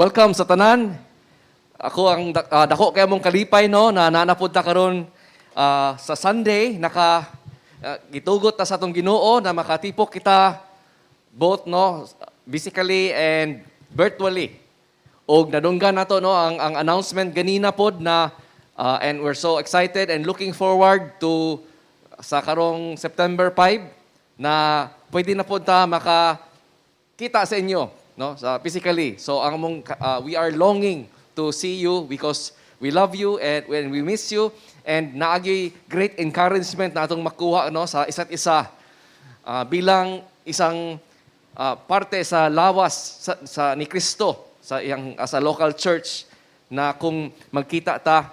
Welcome sa tanan. Ako ang dako kay mong kalipay, no, na naa na pud ta karon sa Sunday naka gitugot ta sa atong Ginoo na makatipok kita both, no, physically and virtually. Og nadunggan nato, no, ang announcement ganina pod na and we're so excited and looking forward to sa karong September 5 na pwede na pod ta maka kita sa inyo, no, sa physically. So ang among we are longing to see you because we love you and when we miss you and naay great encouragement na atong makuha, no, sa isa't isa bilang isang parte sa lawas sa ni Kristo sa iyang sa local church na kung magkita ta,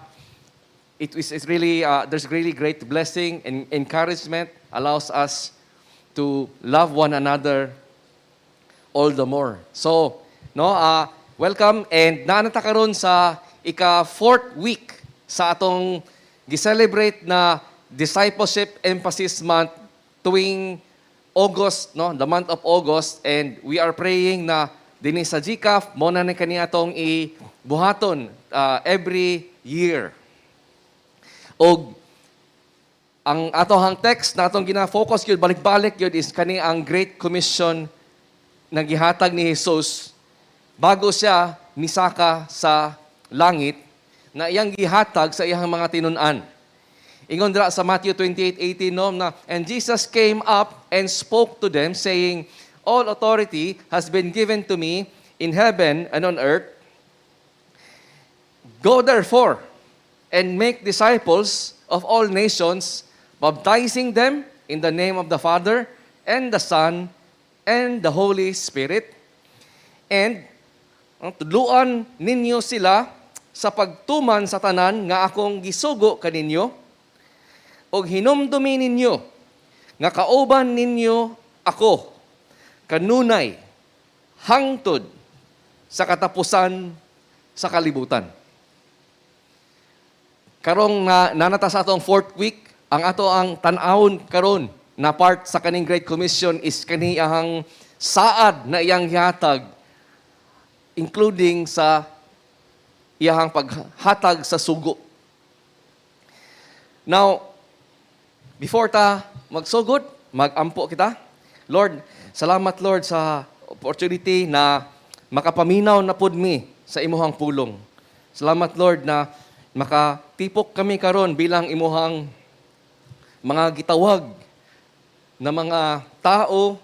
it is really there's really great blessing and encouragement, allows us to love one another all the more. So, no, welcome and naa na ta karon sa ika fourth week sa atong gi-celebrate na Discipleship Emphasis Month tuwing August, no, the month of August, and we are praying na dinhi sa GCAF mo na ni kani atong ibuhaton every year. Og ang atohang text na atong gina-focus gyud balik-balik gyud is kani ang Great Commission na gihatag ni Jesus bago siya nisaka sa langit na iyang gihatag sa iyang mga tinun-an. Ingon dira sa Matthew 28:18, no, na, "And Jesus came up and spoke to them, saying, 'All authority has been given to me in heaven and on earth. Go therefore and make disciples of all nations, baptizing them in the name of the Father and the Son and the Holy Spirit.' And ang tudluan ninyo sila sa pagtuman sa tanan nga akong gisugo kaninyo, ug hinumdumi ninyo nga kauban ninyo ako kanunay hangtod sa katapusan sa kalibutan." Karong na naa na ta sa atong fourth week, ang ato ang tan-awon karon na part sa kaning Great Commission is kaniyang saad na iyang gihatag, including sa iyang paghatag sa sugo. Now, before ta magsugod, magampo kita. Lord, salamat, Lord, sa opportunity na makapaminaw na pud mi sa imuhang pulong. Salamat, Lord, na makatipok kami karon bilang imuhang mga gitawag na mga tao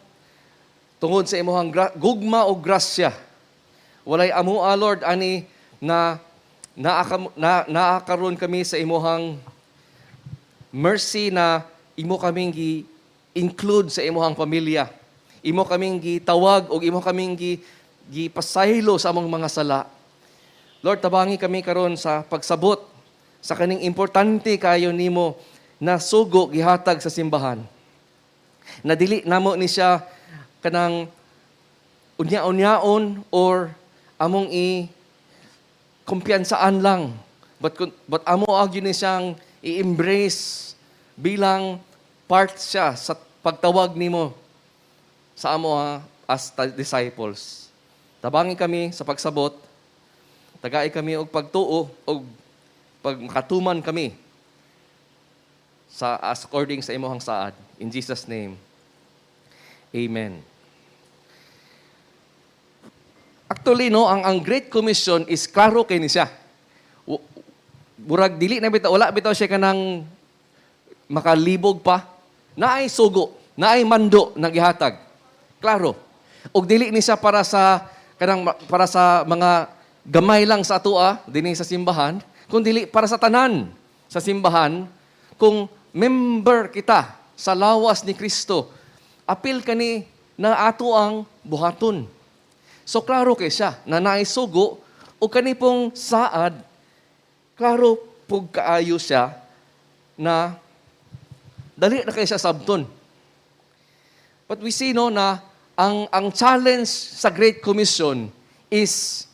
tungod sa imuhang gugma o grasya. Walay amua, Lord, ani na naa karon kami sa imuhang mercy na imo kaming gi-include sa imuhang pamilya. Imo kaming gitawag og imo kaming gipasaylo sa among mga sala. Lord, tabangi kami karon sa pagsabot sa kaning importante kayo nimo na sugo gihatag sa simbahan. Na dili namo ni siya kanang unya-unyaon or among i kumpiyansaan lang. But amo gyud ni siyang i-embrace bilang part siya sa pagtawag nimo sa amo as disciples. Tabangi kami sa pagsabot, tagai kami og pagtuo og pag makatuman kami sa as according sa imong saad. In Jesus' name. Amen. Actually, no, ang Great Commission is klaro kay ni siya. Murag dili na bitaw, wala bitaw siya kanang makalibog pa. Naay sugo, naay mando na gihatag. Klaro. Og dili ni siya para sa kanang para sa mga gamay lang sa atoa dinhi sa simbahan, kun dili para sa tanan sa simbahan kung member kita sa lawas ni Kristo. Apil kani na ato ang buhaton. So klaro kay siya na naay sugo o kani pong saad, klaro pug kaayo siya na dali na kay siya sabton. But we see, no, na ang challenge sa Great Commission is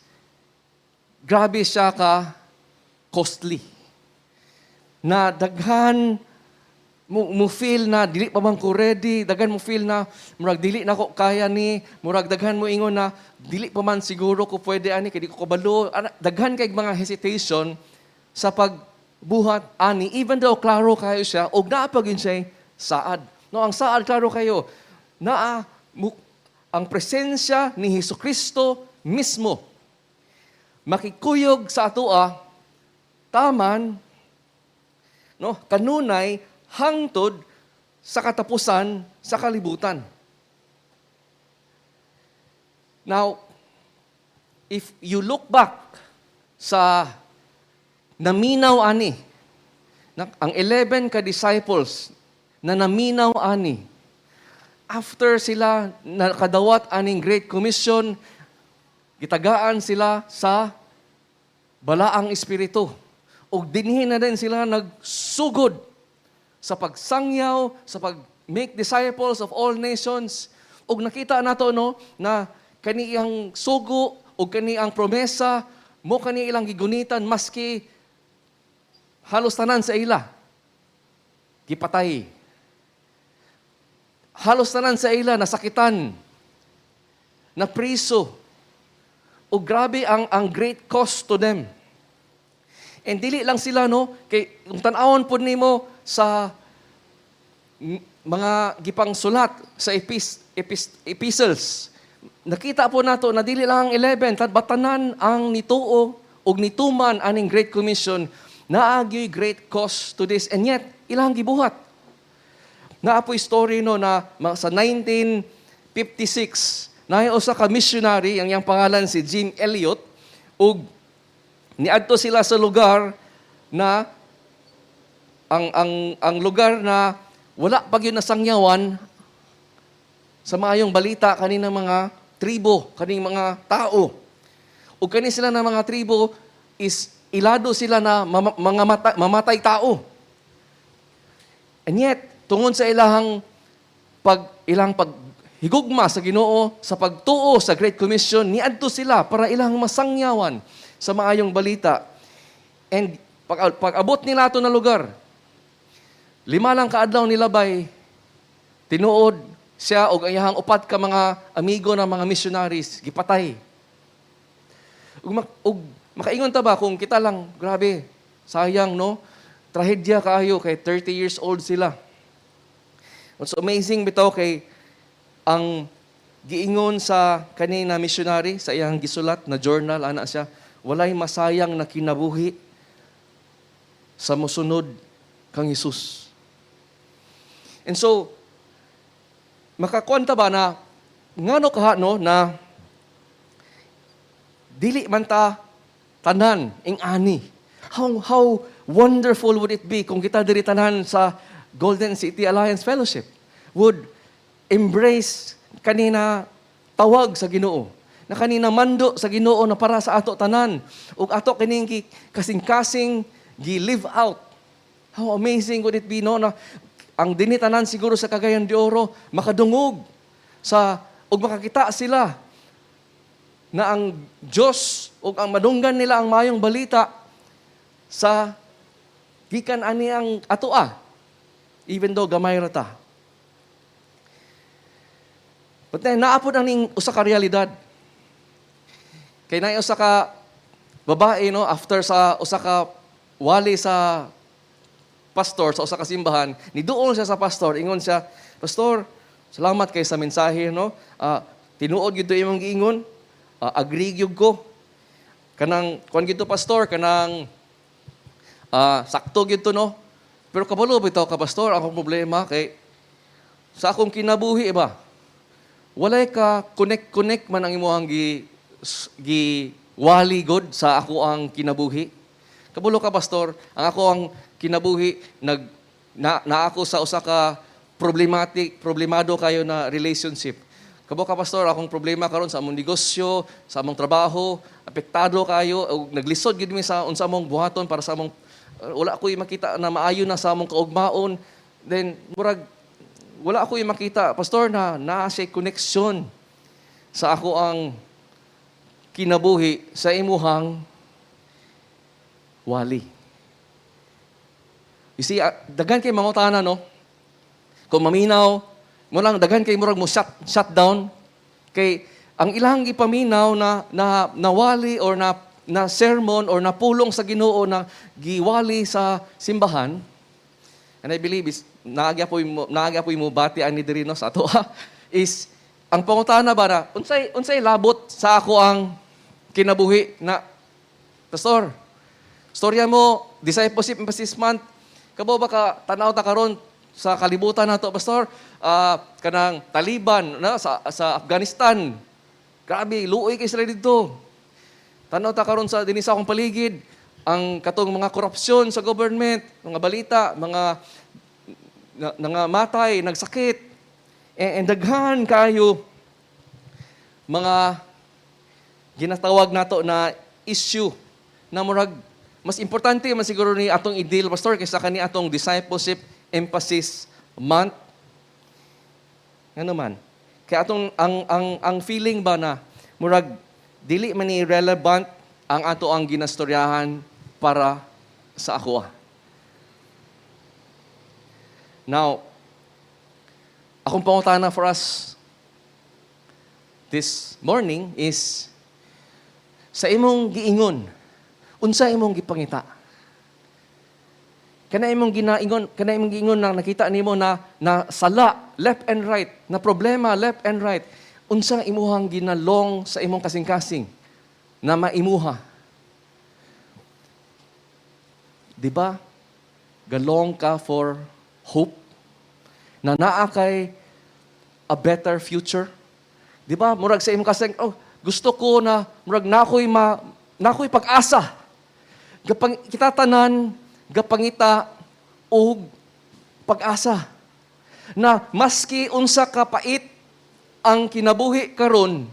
grabe siya ka costly. Na daghan Mo feel na dili pa man ko ready, daghan mo feel na murag dili na ko kaya ni, murag daghan mo ingon na dili pa man siguro ko pwede ani kay di ko kabalo. Ana, daghan kay mga hesitation sa pagbuhat ani, even though klaro kayo siya og naa pa gyud siya saad. No, ang saad, klaro kayo. Naa mo, ang presensya ni Hesus Kristo mismo makikuyog sa atoa taman, no, kanunay hangtod sa katapusan sa kalibutan. Now, if you look back sa naminaw ani, ang 11 ka disciples na naminaw ani, after sila nakadawat aning Great Commission, gitagaan sila sa Balaang Espiritu. Ug dinhi na din sila nagsugod sa pagsangyaw, sa pag-make disciples of all nations. Ug nakita nato, no, na kani ang sugo ug kani ang promesa mo kani ilang gigunitan maski halos tanan sa ila gipatay. Halos tanan sa ila nasakitan, na priso. O grabe ang great cost to them. And dili lang sila, no, kay kung tan-awon pud nimo sa mga gipangsulat sa epistles, nakita po nato na dili lang ang 11, tad batanan ang nituo ug nituman aning Great Commission, naa gyoy great cost to this, and yet ilang gibuhat. Naa poy story, no, na sa 1956 na usa ka missionary, ang iyang pangalan si Jim Elliot, ug niadto sila sa lugar na ang lugar na wala pa gyud nasangyawan sa maayong balita kaninang mga tribo, kaning mga tao. Ug kani sila na mga tribo is ilado sila na mga mamatay tao. And yet, tungod sa ilang paghigugma sa Ginoo, sa pagtuo sa Great Commission, niadto sila para ilang masangyawan sa maayong balita. And pag abot nila ato na lugar, 5 lang kaadlaw nilabay, tinuod siya og ang iyahang upat ka mga amigo na mga missionaries gipatay. Ug makaingon ta ba kung kita lang, grabe, sayang, no? Trahedya kaayo kay 30 years old sila. What's amazing bitaw kay ang giingon sa kanina missionary sa iyang gisulat na journal, ana siya, "Walay masayang na kinabuhi sa mosunod kang Hesus." And so, makakwenta ba na ngano kaha, no, na dili man ta tanan ing ani? How wonderful would it be kung kita diri tanan sa Golden City Alliance Fellowship would embrace kanina tawag sa Ginoo, na kanina mando sa Ginoo na para sa ato tanan ug ato kining kasing-kasing gi live out. How amazing would it be, no, na ang dinhi tanan siguro sa Cagayan de Oro makadungog sa ug makakita sila na ang Dios ug ang madunggan nila ang maayong balita sa gikan ani ang atoa, even though gamay ra ta. But then naa pod aning usa ka realidad. Kay naay usa ka babae, no, after sa usa ka wali sa pastor sa usa ka simbahan, niduol siya sa pastor, ingon siya, "Pastor, salamat kay sa mensahe, no. Tinuod gyud to imong giingon. Agree gyud ko. Kanang kuan gyud to, pastor, kanang sakto gyud to, no. Pero kabalo bitaw ka, pastor, akong problema kay sa akong kinabuhi ba, walay ka connect-connect man ang imuhang gi wali god sa ako ang kinabuhi. Kabalo ka, pastor, ang ako ang kinabuhi nag na ako sa usa ka problematic, problemado kayo na relationship. Kabalo ka, pastor, akong problema karon sa among negosyo, sa among trabaho, apektado kayo ug naglisod gid mi sa unsa among buhaton para sa among wala ko makita na maayo na sa among kaugmaon." Then murag wala ako makita, pastor, na naa siya connection sa ako ang kinabuhi sa imuhang wali. You see, daghan kay mangutana, no? Kung maminaw, mo lang daghan kay murag mo shut down kay ang ilang gipaminaw na nawali or na sermon or na pulong sa Ginoo na giwali sa simbahan, and I believe is naagya po mo bati ani diri, no, sa ato is ang pangutana ba na unsay labot sa ako ang kinabuhi na, "Pastor, storya mo Discipleship Emphasis Month, kabo ba ka tanaw ta karon sa kalibutan nato, Pastor? Kanang Taliban na sa Afghanistan, grabe, luoy kay sila didto. Tanaw ta karon sa dinhi sa akong paligid, ang katong mga korupsyon sa government, mga balita, mga nangamatay, nagsakit, and daghan kayo mga ginatawag nato na issue na murag mas importante man siguro ni atong i-deal, Pastor, kaysa kani atong Discipleship Emphasis Month." Ngano man? Kaya atong ang feeling ba na murag dili man ni relevant ang ato ang ginastoryahan para sa ako. Now, akong pangutana for us this morning is, sa imong giingon, unsa imong gipangita? Kana imong ginaingon, kana imong giingon na nakita nimo na sala left and right, na problema left and right. Unsa imuhang ginalong sa imong kasing-kasing na maimuha? Di ba? Galong ka for hope na naa kay a better future. Di ba? Murag sa imong kasing, "Oh, gusto ko na murag nakoy pag-asa." Kita tanan gapangita og pag-asa na maski unsa ka pait ang kinabuhi karon,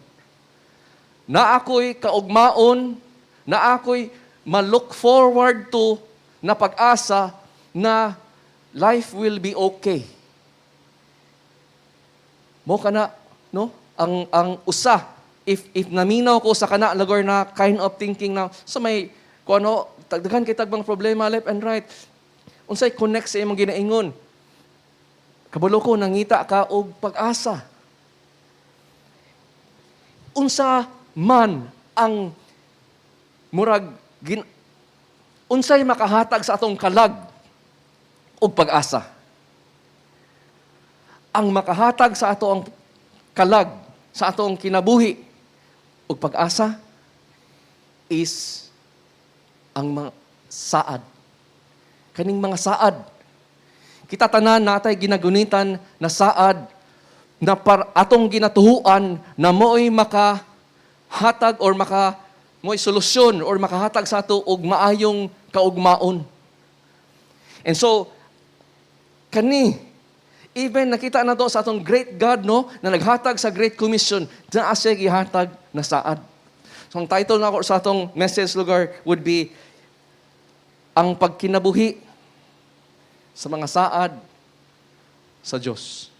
na ako'y kaugmaon, na ako'y ma-look forward to na pag-asa na life will be okay. Mo kana, no? Ang usa, if naminaw ko sa kana lugar na kind of thinking na sa may kung ano daghan kay tagbang problema left and right. Unsay connect sa imong ginaingon? Kabalo ko nangita ka og pag-asa. Unsa man ang murag unsay makahatag sa atong kalag og pag-asa? Ang makahatag sa ato ang kalag sa atong kinabuhi og pag-asa is ang mga saad. Kaning mga saad. Kita tanan natay ginagunitan na saad na atong ginatuhuan na mo'y makahatag or mo'y solusyon or makahatag sa ato og maayong kaugmaon. And so, kani, even nakita na to sa atong great God, no, na naghatag sa Great Commission, naa siya gihatag na saad. So, ang title na ako sa atong message lugar would be, "Ang Pagkinabuhi sa Mga Saad sa Diyos."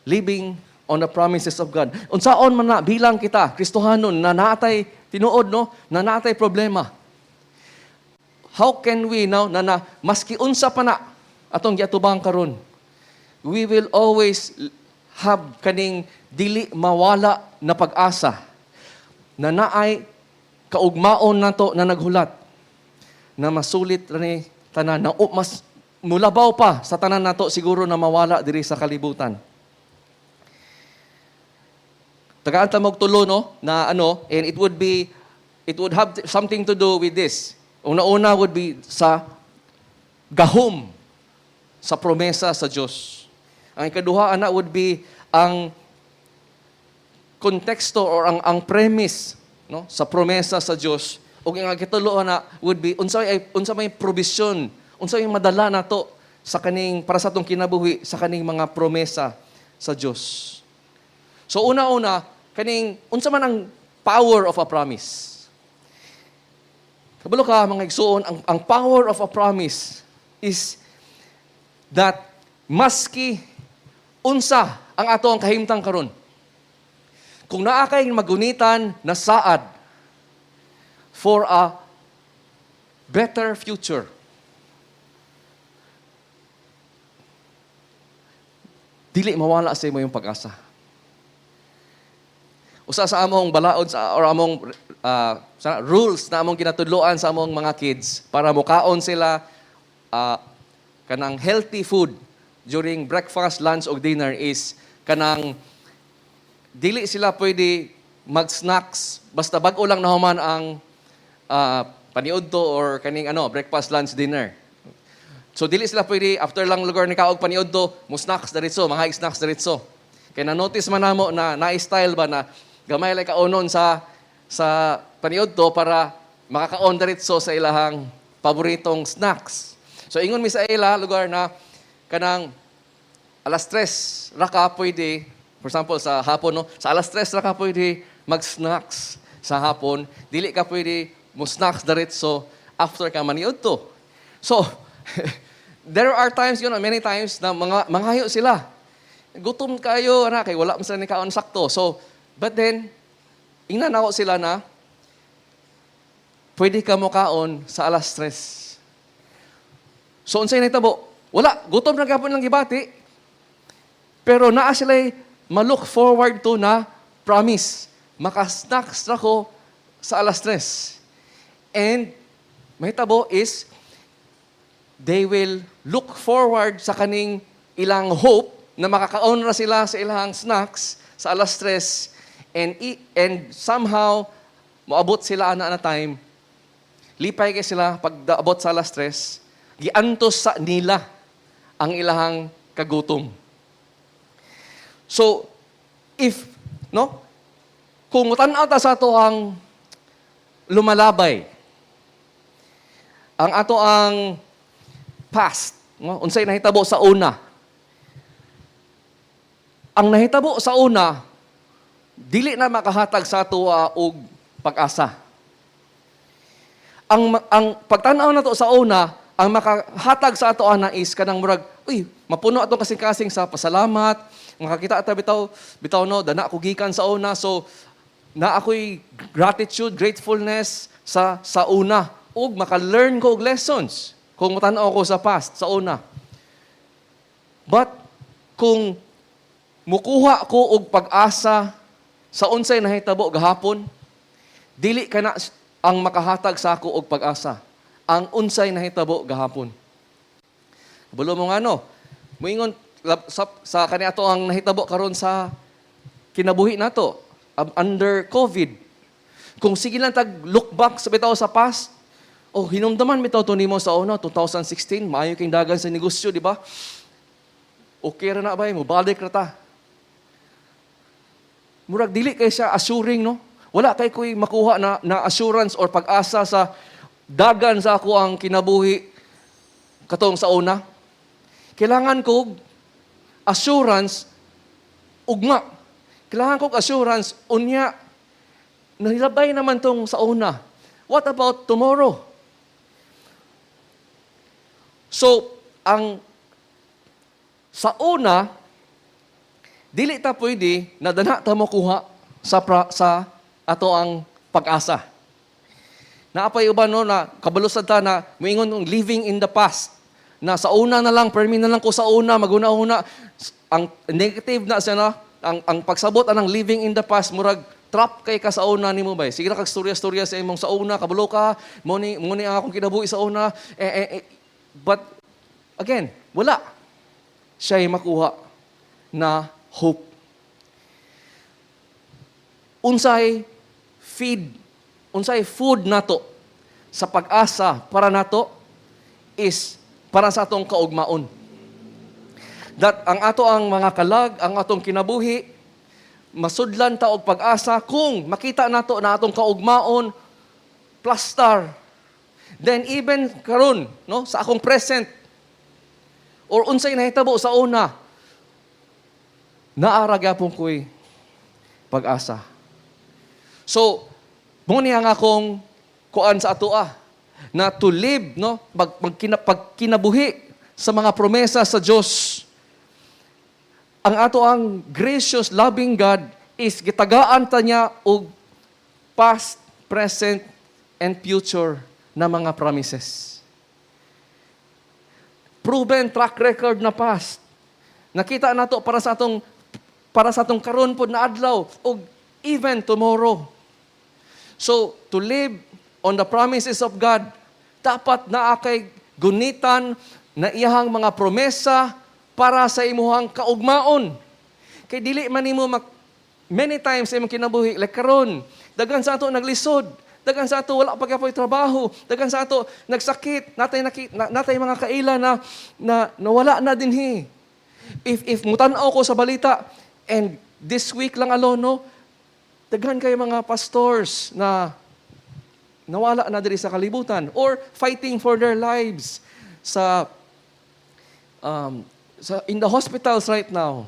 Living on the promises of God. Unsaon man na bilang kita, Kristohanon, na naatay tinuod, no, na naatay problema. How can we now, na maski unsa pa na atong giatubang karon, we will always have kaning dili mawala na pag-asa na naay kaugmaon nato na naghulat na masulit ra ni tanan na mas mulabaw pa sa tanan nato siguro na mawala diri sa kalibutan. Tagaan ta og tulo, no, na ano, and it would have something to do with this. Una-una would be sa gahom sa promesa sa Dios. Ang ikaduha ana would be ang konteksto or ang premise, no, sa promesa sa Dios. Ug ang ikatulo ana would be unsa may provision, unsa may madala nato sa kaning para sa atong kinabuhi sa kaning mga promesa sa Dios. So una-una, kaning unsa man ang power of a promise? Kabalo ka, mga igsuon, ang power of a promise is that maski unsa ang ato ang kahimtang karon, kung naa kay magunitan na saad for a better future, Dili mawala sa imo yung pag-asa. Usa sa among balaod sa or among sa rules na among ginatudloan sa among mga kids para mukaon sila kanang healthy food during breakfast, lunch ug dinner is kanang dili sila pwede mag-snacks basta bag-o lang nahuman ang paniudto or kaning ano, breakfast, lunch, dinner. So dili sila pwede after lang lugar ni kaog paniudto mo snacks diretso, mga snacks diretso. Kay na-notice man namo na na-style ba na gamay lay kaonon sa paniudto para makakaon diretso sa ilahang paboritong snacks. So ingon mi sa ila lugar na kanang alas 3 ra ka pwede, for example sa hapon, no, sa alas 3 ra ka pwede mag-snacks sa hapon, dili ka pwede mo snacks diretso after ka maniudto. So, there are times yun, many times na mga manghayo sila. Gutom kayo, ana, kay wala man sila ni kaon sakto. So, but then, ingnan ako sila na pwede ka mo kaon sa alas 3. So, unsay nahitabo? Wala, gutom na gapon lang gibati. Pero naa sila ma-look forward to na promise. Maka-snacks ra ko sa alas 3. And mahitabo is they will look forward sa kaning ilang hope na makakaon ra sila sa ilang snacks sa alas 3 and somehow moabot sila ana na time. Lipay kay sila pag abot sa alas 3, giantos sa nila ang ilahang kagutom. So if, no, kung tan-aw ta sa ato ang lumalabay, ang ato ang past, no, unsay nahitabo sa una, ang nahitabo sa una dili na makahatag sa ato og pag-asa. Ang pagtan-aw nato sa una, ang makahatag sa ato ana is kanang murag, uy, mapuno atong kasing-kasing sa pasalamat, makakita ata bitaw, bitaw no, dana ko gikan sa una, so na ako'y gratitude, gratefulness sa una ug maka-learn ko og lessons kung motan-aw ko sa past, sa una. But kung mukuha ko og pag-asa sa unsay nahitabo gahapon, dili kana ang makahatag sa ako og pag-asa. Ang unsay nahitabo gahapon. Bulo mo nga no, muingon sa kaniato ang nahitabo karon sa kinabuhi nato under COVID. Kung sige lang tag look back sa bitaw sa past, oh, hinumdaman bitaw to nimo sa una 2016, maayo kay dagan sa negosyo, di ba? Okay ra na bay, mobalik ra ta. Murag dili kay siya assuring, no? Wala kay ko'y makuha na assurance or pag-asa sa dagan sa ako ang kinabuhi katong sa una. Kailangan ko assurance ugma. Kailangan ko assurance unya. Nahilabay naman tong sa una. What about tomorrow? So, ang sa una, dili ta pwede na dana ta mokuha sa ato ang pag-asa. Naapay uban, no, na kabalusad ta na moingon og living in the past. Na sa una na lang, permi na lang ko sa una, maguna-una. Ang negative na siya na, ang pagsabot anang living in the past, murag trap kay ka sa una nimo bay. Sige na kag storya-storya sa imong sa una, kabalo ka, mo ni ang akong kinabuhi sa una. Eh, eh, but again, wala siya'y makuha na hope. Unsay feed, unsay food nato sa pag-asa para nato is para sa atong kaugmaon. That ang ato ang mga kalag, ang atong kinabuhi, masudlan ta og pag-asa kung makita nato na atong kaugmaon plastar. Then even karon, no, sa akong present or unsay nahitabo sa una, naara gyapon ko'y pag-asa. So, mo niya nga akong kuan sa atoa na to live, no, pagkinabuhi sa mga promesa sa Dios. Ang ato ang gracious, loving God is gitagaan ta niya og past, present, and future na mga promises. Proven track record na past. Nakita nato para sa atong karon pod na adlaw ug even tomorrow. So, to live on the promises of God, dapat naa kay gunitan na iyahang mga promesa para sa imuhang kaugmaon. Kay dili man nimo many times sa imong kinabuhi, like karon, daghan sa ato naglisod, daghan sa ato wala pa kapoy trabaho, daghan sa ato nagsakit, natay mga kaila na nawala na dinhi. If mutan-aw ko sa balita and this week lang alone, no, daghan kay mga pastors na nawala na diri sa kalibutan or fighting for their lives sa in the hospitals right now.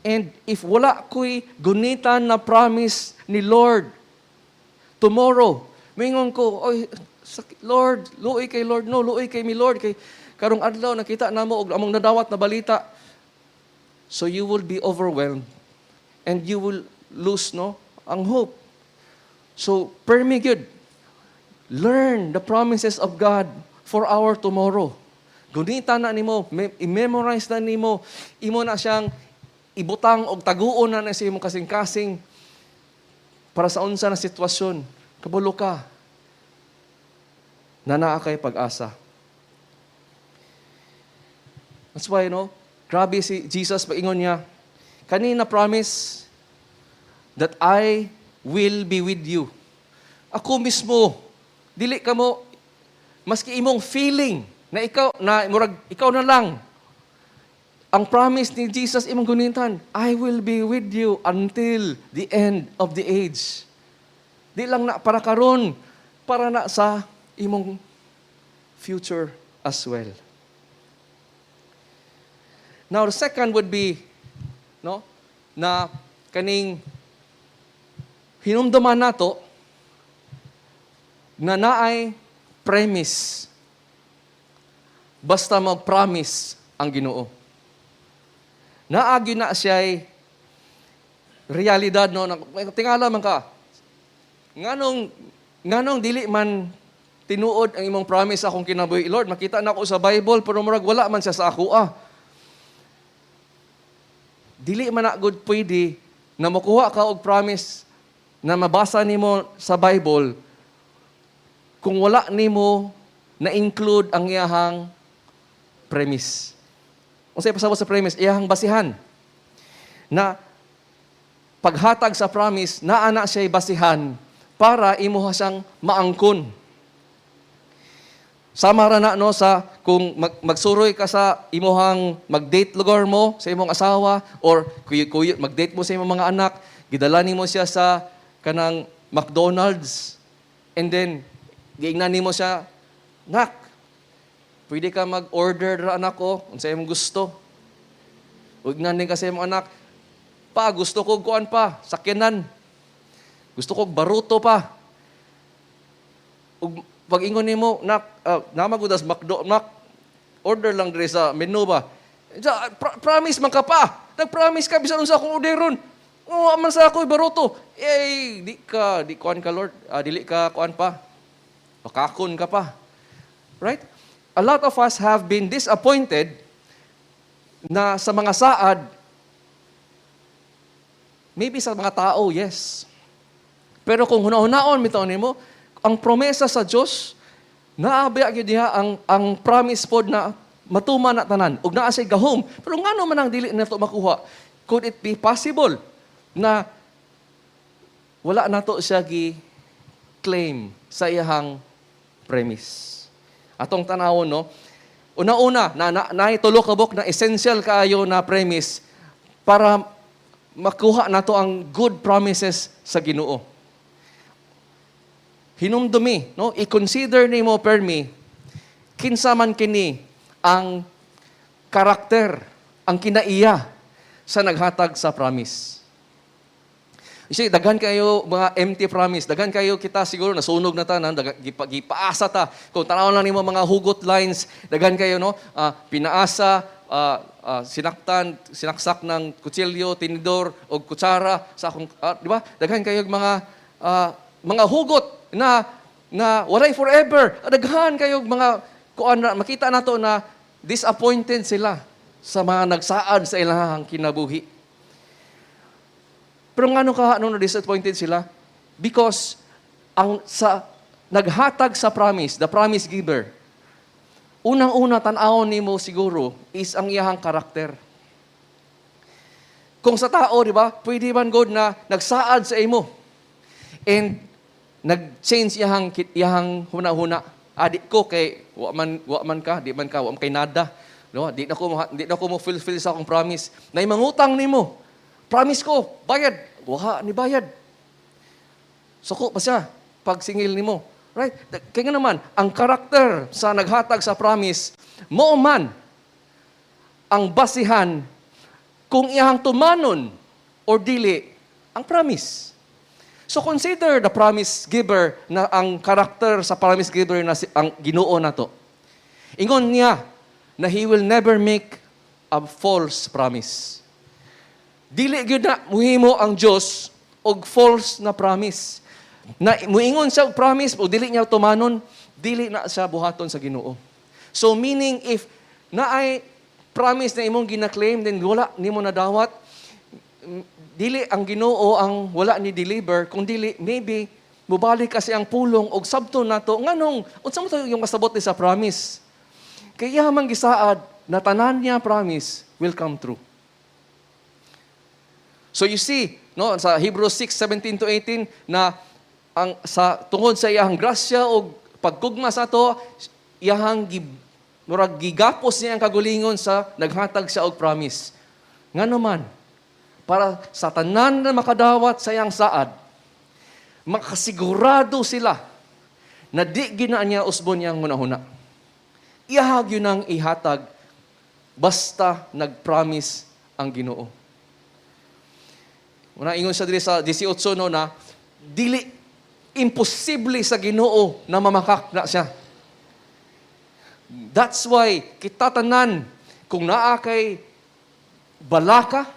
And if wala ko'y gunitan na promise ni Lord tomorrow, mingon ko, "Oy, Lord, luoy kay Lord, no, luoy kay mi Lord, kay karong adlaw nakita namo og among nadawat na balita." So you will be overwhelmed and you will lose, no, ang hope. So, permi gyud, learn the promises of God for our tomorrow. Gunita na nimo, i-memorize na nimo, imo na siyang ibutang og taguon na na sa imong kasing-kasing para sa unsa na sitwasyon. Kabalo ka na naa kay pag-asa. That's why, no, grabe si Jesus, paingon niya, kanina promise that I will be with you. Ako mismo, dili ka mo, maski imong feeling na ikaw, na murag, ikaw na lang, ang promise ni Jesus imong gunitan, "I will be with you until the end of the age." Di lang na para karon, para na sa imong future as well. Now, the second would be, no, na kaning hinumduman nato na naay premise basta mag-promise ang Ginoo. Naagi na siya'y realidad, no, na, tingala man ka. Nganong dili man tinuod ang imong promise sa akong kinabuhi, Lord? Makita na ako sa Bible pero murag wala man siya sa ako ah. Dili man na gud pwede na makuha ka og promise na mabasa nimo sa Bible kung wala nimo na include ang iyahang premise. Unsay pasabot sa premise? Iyahang basihan. Na paghatag sa promise, naa na siya'y basihan para imuha siyang maangkon. Sama ra na, no, sa kung magsuroy ka sa imuhang mag-date lugar mo sa imong asawa or kuy, mag-date mo sa imong mga anak, gidala nimo siya sa kanang McDonald's and then giingnan nimo siya, "Nak, pwede ka mag-order ra, anak ko, unsa imong gusto." Ug ingnan din ka sa imong anak, "Pa, gusto ko kuan pa, sakyanan. Gusto ko baruto pa." Ug pag ingon nimo, "Nak, naa man gud sa McDo, nak, order lang diri sa menu ba." "Promise man ka pa. Nag-promise ka bisan unsa akong orderon. Oh, man sa ako baruto." Eh, di ka, di kuan ka Lord, ah, dili ka kuan pa. Makakon ka pa. Right? A lot of us have been disappointed na sa mga saad, maybe sa mga tao, yes. Pero kung huna-hunaon bitaw nimo, ang promesa sa Dios, naa ba gyud diha ang promise pod na matuman na tanan ug naa say gahom. Pero ngano man ang dili nato makuha? Could it be possible na wala nato siya gi claim sa iyahang premise? Atong tanawon, no. Una-una, na tulo ka buok na essential kaayo na premise para makuha nato ang good promises sa Ginoo. Hinumdumi, no? I-consider nimo permi kinsa man kini ang karakter, ang kinaiya sa naghatag sa promise. You see, daghan kayo mga empty promise. Daghan kayo kita siguro nasunog na tanan, gipaasa ta. Kung tanaw lang nimo mga hugot lines, daghan kayo, no, pinaasa, sinaktan, sinaksak ng kutsilyo, tinidor o kutsara sa akong, di ba? Daghan kayo mga hugot na na walay forever. Daghan kayo mga kuan na makita nato na disappointed sila Sa mga nagsaad sa ilang kinabuhi. Pero ngano ka ano na disappointed sila? Because ang sa naghatag sa promise, the promise giver, unang-una tan-awon nimo siguro is ang iyahang karakter. Kung sa tao, di ba, pwede man God na nagsaad sa imo and nag-change iyahang huna-huna. Ah, di ko kay wa man ka, di man ka, wa man kay nada. No, di na ko mo fulfill sa akong promise. Nay mangutang nimo. Promise ko, bayad. Wa ni bayad. Suko pa siya pag singil nimo. Right? Kaya nga naman, ang karakter sa naghatag sa promise, mao man ang basihan kung iyang tumanon or dili ang promise. So consider the promise giver na ang karakter sa promise giver na si, ang Ginoo nato. Ingon niya na he will never make a false promise. Dili gyud na muhimo ang Dios og false na promise. Na muingon siya og promise o dili niya tumanon, dili na siya buhaton sa Ginoo. So meaning, if naay promise na imong gina-claim then wala nimo nadawat, dili ang Ginoo ang wala ni deliver, kung dili maybe mubalik kasi ang pulong og sabton nato nganong unsa mo to yung kasabot ni sa promise, kay iya man gisaad na tanan niya promise will come true. So you see, no, sa Hebrews 6:17 to 18 na ang sa tungod sa iyang grasya og paggugma sa ato, iyang murag gigapos niya ang kagulingon sa naghatag siya og promise. Ngano man, para sa tanan na makadawat sa iyang saad, makasigurado sila na di gina niya usbon niyang hunahuna. Iyahag yun ang ihatag basta nag-promise ang Ginoo. Una ingon sa diri sa 18, no, na dili imposible sa Ginoo na mamakak na siya. That's why kita tanan, kung naa kay balaka,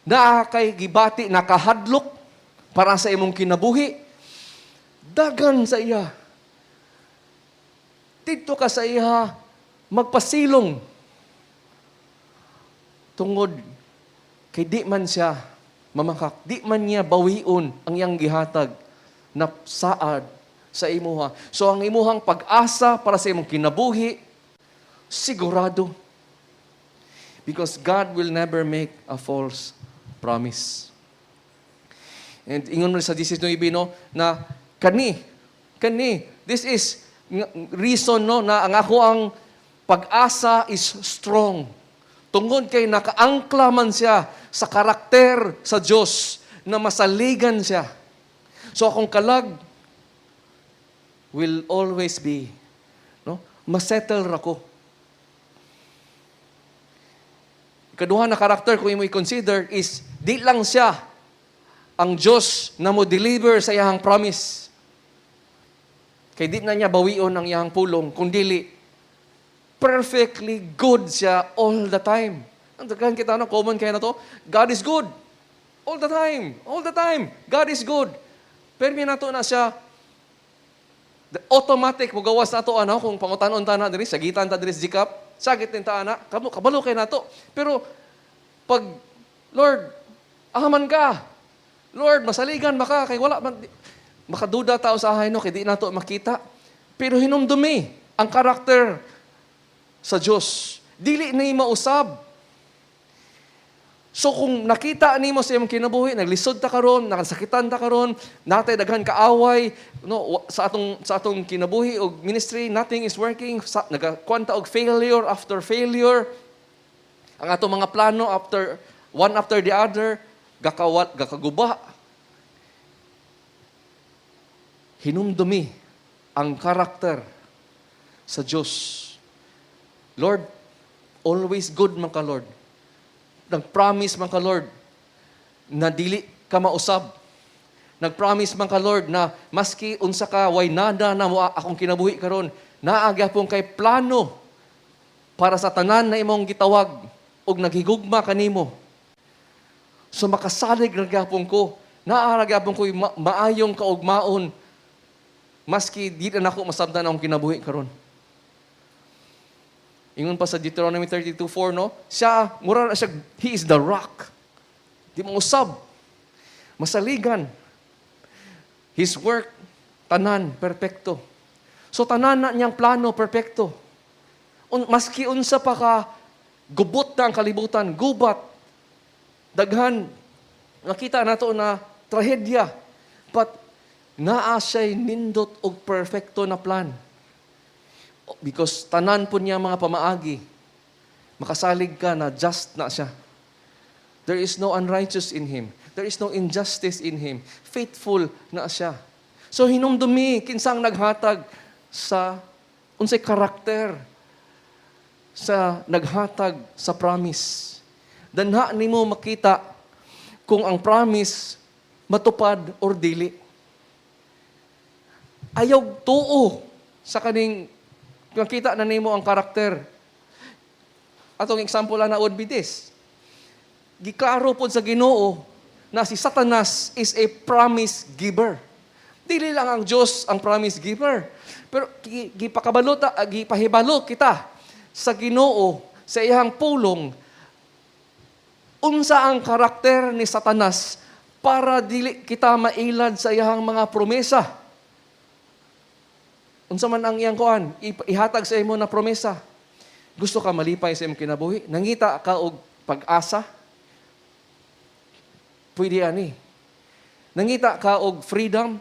naa kay gibati nakahadlok para sa imong kinabuhi, dagan sa iya. Didto ka sa iya magpasilong tungod kay di man siya mamakak, di man niya bawion ang iyang gihatag na saad sa imuha. So ang imuhang pag-asa para sa imong kinabuhi, sigurado. Because God will never make a false promise. And ingon mo sa 19, no, na kani, this is reason, no, na ang ako ang pag-asa is strong. Tungod kay nakaangkla man siya sa karakter sa Diyos na masaligan siya. So akong kalag will always be, no, masettle ra ko. Ikaduha na karakter kung imo i-consider is di lang siya ang Diyos na mo deliver sa iyang promise. Kay di na niya bawion ang iyang pulong, kung dili perfectly good siya all the time. Ang daghan kita, no, common kaya na to. God is good. All the time. All the time. God is good. Pero may nato na siya, the automatic mo gawas nato ano kung pangutanon ta na diri, sagitan ta diri sa GCAP, sagit din ta ana kamo, kabalo kay nato. Pero pag, "Lord, aman ka, Lord, masaligan maka," kay wala man makaduda tao sa ahay, no, kay di nato makita. Pero hinumdumi ang karakter sa Dios, dili ni mausab. So kung nakita nimo sa imong kinabuhi, naglisod ta karon, nakasakitan ta karon, natay daghan kaaway, no, sa atong kinabuhi og ministry, nothing is working, nagakuan ta og failure after failure. Ang atong mga plano after one after the other gakawat gakaguba. Hinumdumi ang karakter sa Dios. Lord, always good man ka, Lord. Nag-promise man ka, Lord, na dili ka mausab. Nag-promise man ka, Lord, na maski unsa ka way nada na mo akong kinabuhi karon, naa gyapon kay plano para sa tanan na imong gitawag ug naghigugma kanimo. So makasalig ra gyapon ko, naa ra gyapon ko maayong kaugmaon maski di na nako masabtan akong kinabuhi karon. Ingon pa sa Deuteronomy 32:4, no? Siya, mura na siya, He is the rock. Di mo usab. Masaligan. His work, tanan, perpekto. So tanan na niyang plano, perpekto. Maski unsa pa ka, gubot na ang kalibutan, gubat, daghan, nakita nato na trahedya. But naa siya'y nindot og perfecto na plan. Because tanan po niya mga pamaagi, makasalig ka na just na siya. There is no unrighteous in Him. There is no injustice in Him. Faithful na siya. So hinumdumi, kinsang naghatag sa unsay karakter sa naghatag sa promise. Danha nimo makita kung ang promise matupad or dili. Ayaw tuo sa kaning makita na nimo ang karakter. Atong example na would be this. Giklaro pod sa Ginoo na si Satanas is a promise giver. Dili lang ang Diyos ang promise giver. Pero gipakabalo ta, gipahibalo kita sa Ginoo sa iyang pulong unsa ang karakter ni Satanas para dili kita mailad sa iyang mga promesa. Unsa man ang iyang kuan, ihatag sa imo na promesa. Gusto ka malipay sa imong kinabuhi? Nangita ka og pag-asa? Pwede ani. Nangita ka og freedom?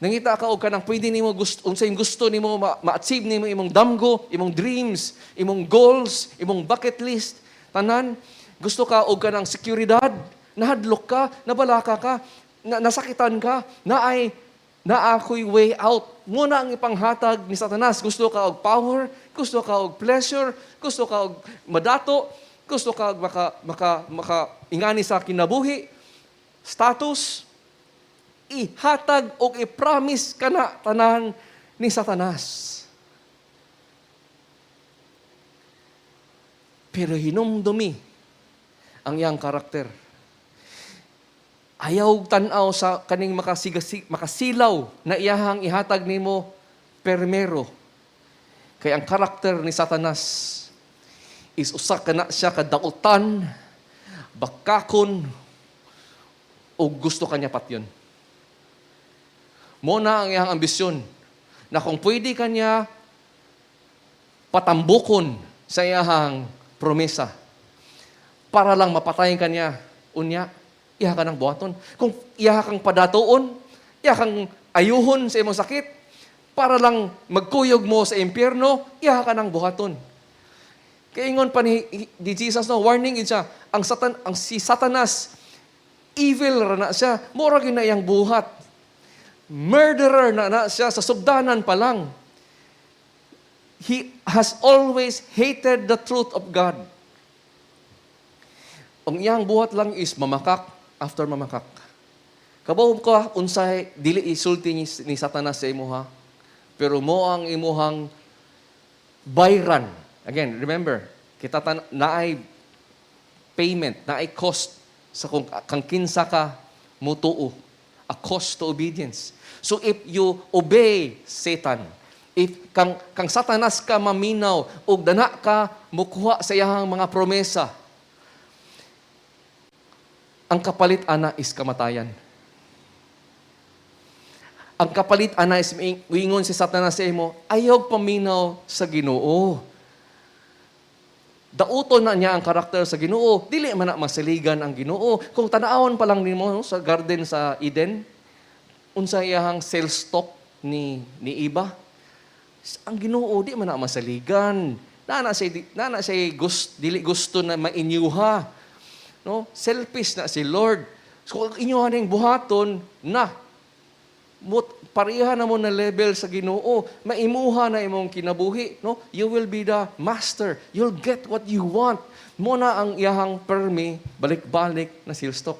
Nangita ka og kanang pwede nimo gusto, unsay gusto nimo ma-achieve nimo, imong damgo, imong dreams, imong goals, imong bucket list, tanan. Gusto ka og kanang seguridad, nahadlok ka, nabalaka ka, nasakitan ka, naay naa ko'y way out. Mao na ang ipanghatag ni Satanas. Gusto ka og power, gusto ka og pleasure, gusto ka og madato, gusto ka og maka maka maka ingani sa kinabuhi, status, ihatag og i-promise kana tanan ni Satanas. Pero hinumdumi ang iyang karakter. Ayaw tan-aw sa kaning makasilaw na iyahang ihatag nimo permero. Kay ang karakter ni Satanas is usa ka na siya kadautan, bakakon, o gusto kanya patyon. Mao na ang iyang ambisyon na kung pwede kanya patambukon sa iyahang promesa para lang mapatayin kanya, unya, iha ka ng buhaton. Kung iha kang padatuon, iha kang ayuhon sa imong sakit, para lang magkuyog mo sa impyerno, iha ka ng buhaton. Kaingon pa ni Jesus, no, warning gid siya, ang si Satanas, evil ra na siya, mura gyud na iyang buhat. Murderer na na siya sa sugdanan pa lang. He has always hated the truth of God. Ang iyang buhat lang is mamakak after mamakak. Kabaw ka unsay dili isulti ni Satanas sa imuha, pero mao ang imuhang bayran. Again, remember, kita naay payment, naay cost sa kung kang kinsa ka mutuo. A cost to obedience. So if you obey Satan, if kang Satanas ka maminaw ug dana ka mukuha sa iyang mga promesa, ang kapalit ana is kamatayan. Ang kapalit ana is wingon si Satanas sa imo, "Ayaw paminaw sa Ginoo. Dauton na niya ang karakter sa Ginoo. Dili man na masaligan ang Ginoo." Kung tanawon pa lang nimo, no, sa garden sa Eden, unsa iyang sales talk ni Eva? Ang Ginoo di man na masaligan. Naa na siya gusto, dili gusto na mainyuha. No? Selfish na si Lord. So kung inyuha ning buhaton na mut pareha na mo na level sa Ginoo, maimuha na imong kinabuhi, no? You will be the master. You'll get what you want. Mao na ang iyahang permi balik-balik na sales talk.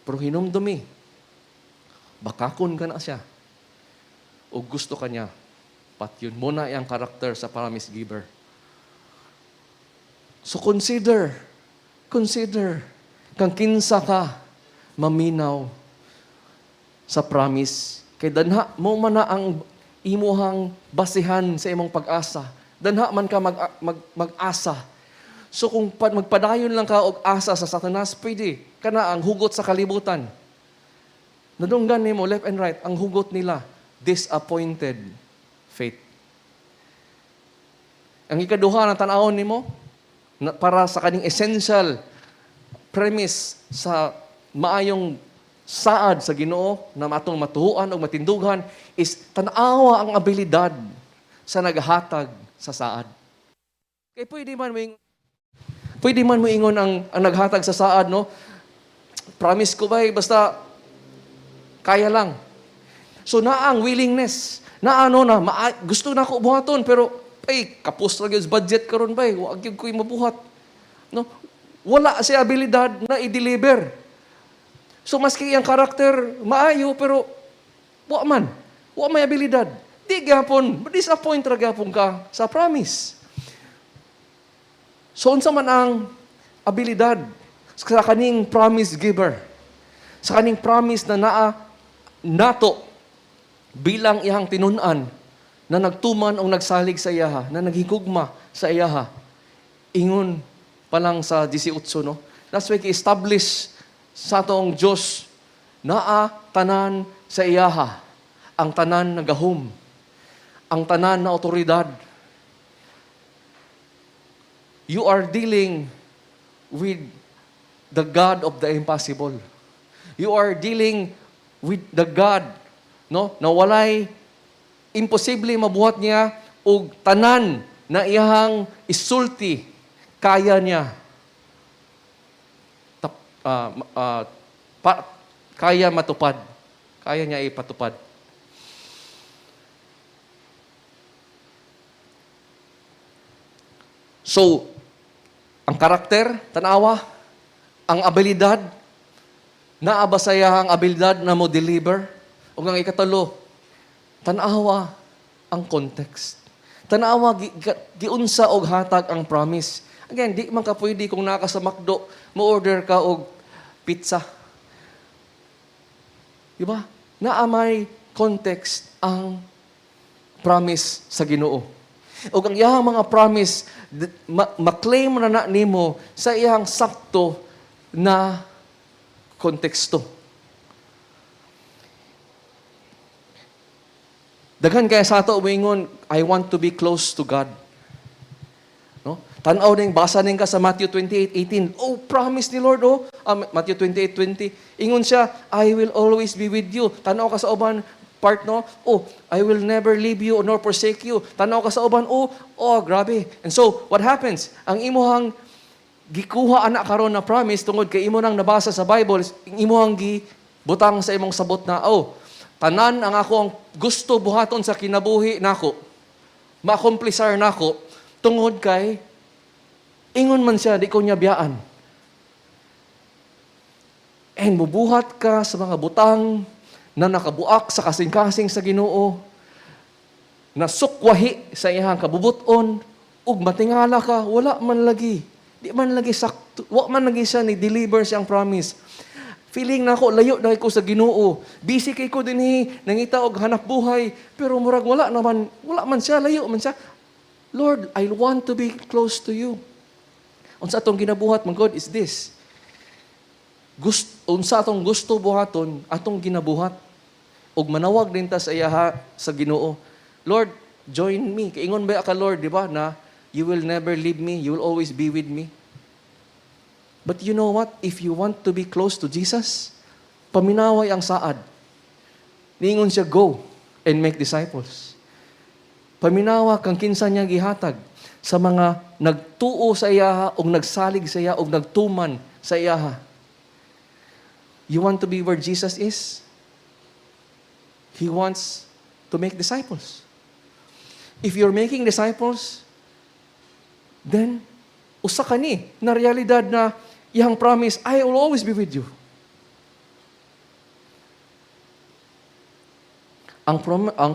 Pero hinumdumi, bakakon ka na siya o gusto ka niya patyon. Mao na iyang karakter sa promise giver. So consider, consider, kang kinsa ka maminaw sa promise. Kay danha mao man na ang imuhang basihan sa imong pag-asa. Danha man ka mag-asa. So kung magpadayon lang ka og asa sa Satanas, pwede kana ang hugot sa kalibutan. Nadunggan nimo left and right ang hugot nila, disappointed faith. Ang ikaduha na tan-awon nimo na, para sa kaning essential premise sa maayong saad sa Ginoo na atong matuhuan o matindugan is tan-awa ang abilidad sa naghatag sa saad. Kay pwede man moingon ang naghatag sa saad, no? "Promise ko ba, basta kaya lang." So naa ang willingness, na ano na, gusto na ako buhaton, pero ay, kapos ra gyud sa budget karon bay, wa gyud ko'y mabuhat. No? Wala siya abilidad na i-deliver. So maski ang karakter maayo, pero wa man. Wa may abilidad. Di gyapon, disappoint ra gyapon ka sa promise. So unsa man ang abilidad sa kaning promise giver? Sa kaning promise na naa nato bilang iyang tinun-an na nagtuman o nagsalig sa iyaha, na naghigugma sa iyaha. Ingon pa lang sa 18, no? That's why establish sa atong Diyos, naa tanan sa iyaha, ang tanan na gahom, ang tanan na otoridad. You are dealing with the God of the impossible. You are dealing with the God, no, na walay imposible mabuhat niya og tanan na iyahang isulti kaya niya kaya matupad. Kaya niya ipatupad. So, ang karakter, tanawa, ang abilidad, naa ba sa iyang abilidad na mo deliver? O ang ikatulo, tanawa ang context. Tanawa giunsa og hatag ang promise. Again, di man ka pwede kung naa ka sa McDo, mo-order ka og pizza. Di ba? Naa may context ang promise sa Ginoo. O ang iyang mga promise, ma-claim na na nimo sa iyang sakto na konteksto. Daghan kaya sa ato moingon, "I want to be close to God." No? Tan-aw ning basa ning ka sa Matthew 28:18. Oh, promise ni Lord, oh. Matthew 28:20. Ingon siya, "I will always be with you." Tan-aw ka sa uban part, no? "Oh, I will never leave you nor forsake you." Tan-aw ka sa uban, oh, grabe. And so, what happens? Ang imuhang gikuha ana karon na promise tungod kay imo nang nabasa sa Bible, imuhang gibutang sa imong sabot na, "Oh, tanan ang ako ang gusto buhaton sa kinabuhi nako, maakomplisar nako tungod kay ingon man siya, di ko niya biyaan." And mubuhat ka sa mga butang na nakabuak sa kasing-kasing sa Ginoo, na sukwahi sa iyang kabubuton, ug matingala ka, wala man lagi. Di man lagi sakto, wa man lagi siya ni deliver siyang promise. Feeling na ako, layo na ko sa Ginoo. Busy kay ko dinhi, nangita og hanap buhay, pero murag wala naman, wala man siya, layo man siya. Lord, I want to be close to you. Unsa atong ginabuhat, man God, is this. Unsa atong gusto buhaton, atong ginabuhat. Ug manawag din ta sa iyaha sa Ginoo. "Lord, join me." Kay ingon ba ka, Lord, di ba, na you will never leave me, you will always be with me. But you know what? If you want to be close to Jesus, paminaway ang saad. Niingon siya, "Go and make disciples." Paminawa kang kinsa niya gihatag sa mga nagtuo sa iyaha o nagsalig sa iya o nagtuman sa iyaha. You want to be where Jesus is? He wants to make disciples. If you're making disciples, then usa ka ni na realidad na iyang promise, "I will always be with you." Ang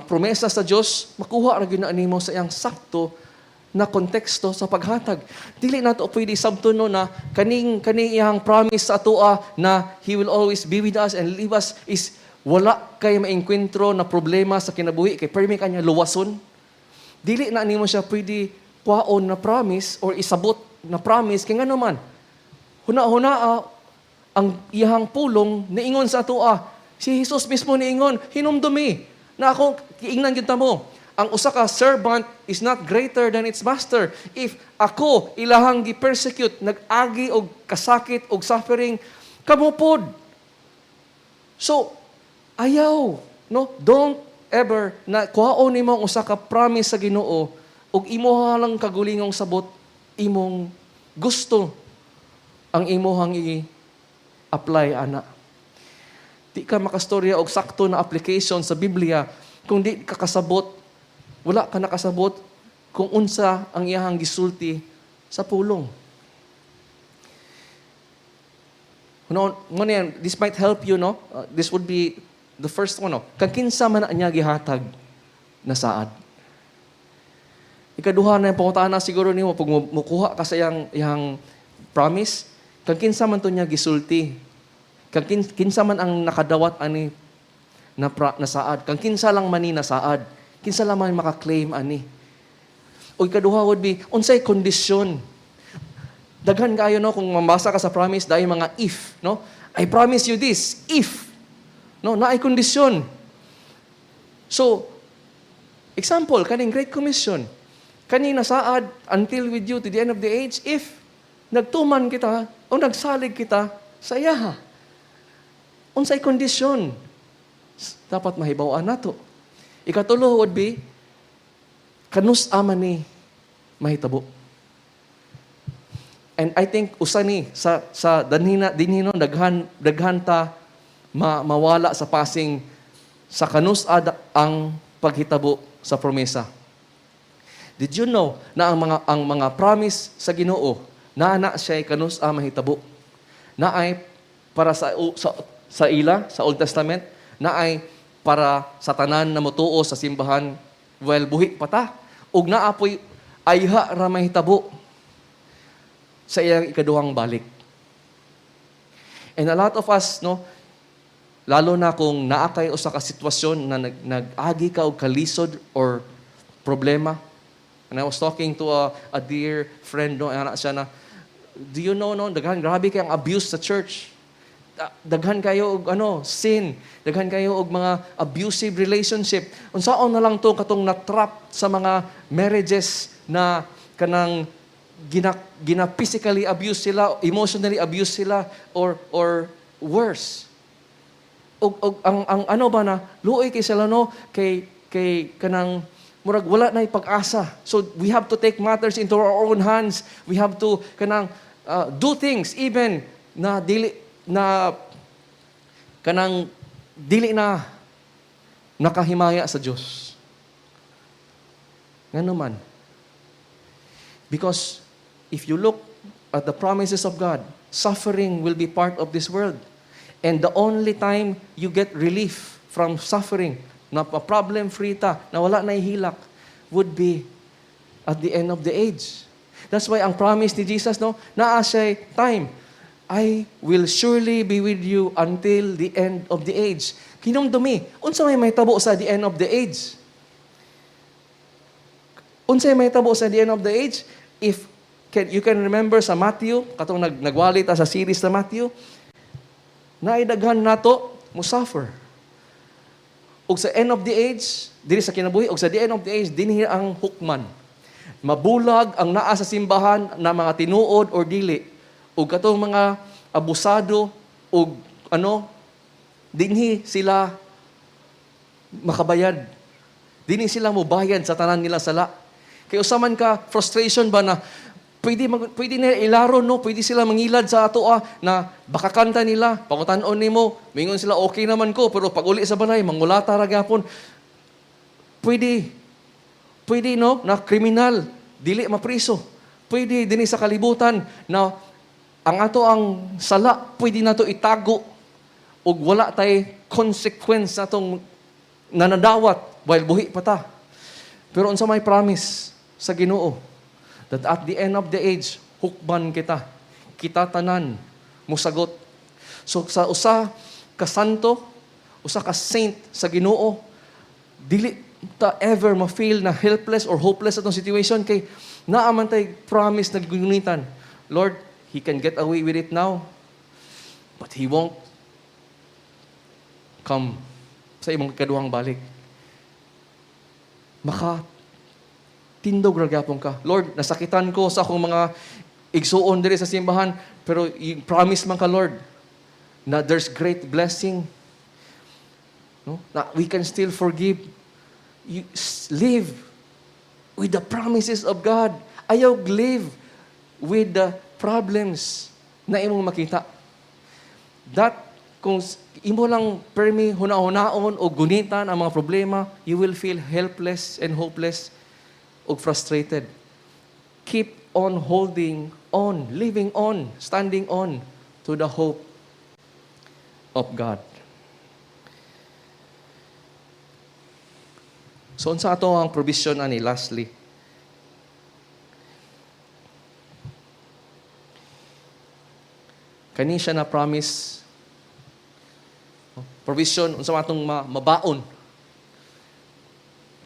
promesa sa Dios makuha ra gyud na nimo sa iyang sakto na konteksto sa paghatag. Dili nato pwede sabton, no, na kaning iyang promise sa atoa na He will always be with us and leave us is wala kay maengkwentro na problema sa kinabuhi kay permi kanya luwason. Dili na nimo siya pwede kwaon na promise or isabot na promise kay ngano man, huna-huna ang iyahang pulong niingon sa atoa. Si Jesus mismo niingon, "Hinumdumi na ako giingnan gyud mo. Ang usa ka servant is not greater than its master. If ako ilahang gi-persecute, nag-agi og kasakit og suffering, kamo pod." So, ayaw, no? Don't ever na kuhaon nimo ang usa ka promise sa Ginoo ug imo lang kagulingong sabot, imong gusto ang imuhang i-apply ana. Di ka makastorya og sakto na application sa Biblia kung di ka kasabot, wala ka nakasabot kung unsa ang iyahang gisulti sa pulong. No, mo yan, this might help you, no? This would be the first one, no? Kang kinsa man na niya gihatag na saad? Ikaduha na yung pangutana siguro nimo pag mukuha ka sa iyang promise, kang kinsa man to niya gisulti? Kang kinsa man ang nakadawat ani na saad? Kang kinsa lang man ni nasaad? Kinsa lang man maka-claim ani? O ikaduha would be, unsay kondisyon? Daghan kayo, no, kung mabasa ka sa promise dahil mga if, no? "I promise you this if." No, naay kondisyon. So, example, kaning Great Commission. Kani nasaad "until with you to the end of the age" if nagtuman kita o nagsalig kita sa iyaha. Unsay kondisyon? Dapat mahibaw-an nato. Ikatulo would be, kanus-a man ni mahitabo? And I think usa ni sa danhina dinhi, no, daghan daghan ta mawala sa passing sa kanus-a ang paghitabo sa promesa. Did you know na ang mga promise sa Ginoo naa na siya kanus-a mahitabo? Naay para sa ila sa Old Testament, naay para sa tanan na motuo sa simbahan while buhi pa ta. Ug naa poy ayha ra mahitabo sa iyang ikaduhang balik. And a lot of us, no, lalo na kung naa kay usa ka sitwasyon na nag-agi ka og kalisod or problema. And I was talking to a dear friend, no, ana siya na, "Do you know, no, daghan, grabe kay ang abuse sa church. Daghan kayo og ano, sin, daghan kayo og mga abusive relationship. Unsaon na lang to katong na-trap sa mga marriages na kanang gina physically abuse sila, emotionally abuse sila or worse?" Og ang ano ba na luoy kay sila, no, kay kanang murag wala na pag-asa. So we have to take matters into our own hands. We have to kanang do things even na dili na kanang dili na nakahimaya sa Dios. Ngano man? Because if you look at the promises of God, suffering will be part of this world. And the only time you get relief from suffering, na problem-free ta, na wala na hilak, would be at the end of the age. That's why ang promise ni Jesus, no, naa siya'y time. "I will surely be with you until the end of the age." Hinumdumi, unsa may mahitabo sa the end of the age? Unsay mahitabo sa the end of the age? If you can remember sa Matthew, katong nagwali ta sa series sa Matthew, naay daghan nato musuffer. Ug sa end of the age, diri sa kinabuhi, ug sa the end of the age, dinhi ang hukman. Mabulag ang naa sa simbahan na mga tinuod or dili. Ug katong mga abusado ug ano, dinhi sila makabayad. Dinhi sila mobayad sa tanan nila sala. Kay usa man ka frustration ba na pwede nila ilaro, no, pwede sila mangilad sa ato na baka kanta nila, pangutan-on nimo, mingon sila, "Okay naman ko," pero pag uli sa balay mangulata ra gyapon. Pwede pwede, no, na kriminal dili mapriso. Pwede dinhi sa kalibutan na ang ato ang sala pwede nato itago ug wala tay consequence natong nanadawat while buhi pa ta. Pero unsa may promise sa Ginoo? That at the end of the age, hukman kita. Kita tanan musagot. So sa usa ka santo, usa ka saint sa Ginoo, dili ta ever ma-feel na helpless or hopeless atong situation kay naa man tay promise na gunitan. Lord, he can get away with it now, but he won't come sa imong kaduhang balik. Maka tindog ra gyapon ka. Lord, nasakitan ko sa akong mga igsuon diri sa simbahan, pero promise man ka, Lord, na there's great blessing. No? Na we can still forgive. You live with the promises of God. Ayaw live with the problems na imong makita. That kung imo lang permi huna-hunaon o gunitan ang mga problema, you will feel helpless and hopeless o frustrated. Keep on holding on, living on, standing on to the hope of God. So unsa ato ang provision ani, lastly? Kani siya na promise, provision unsa man atong mabaon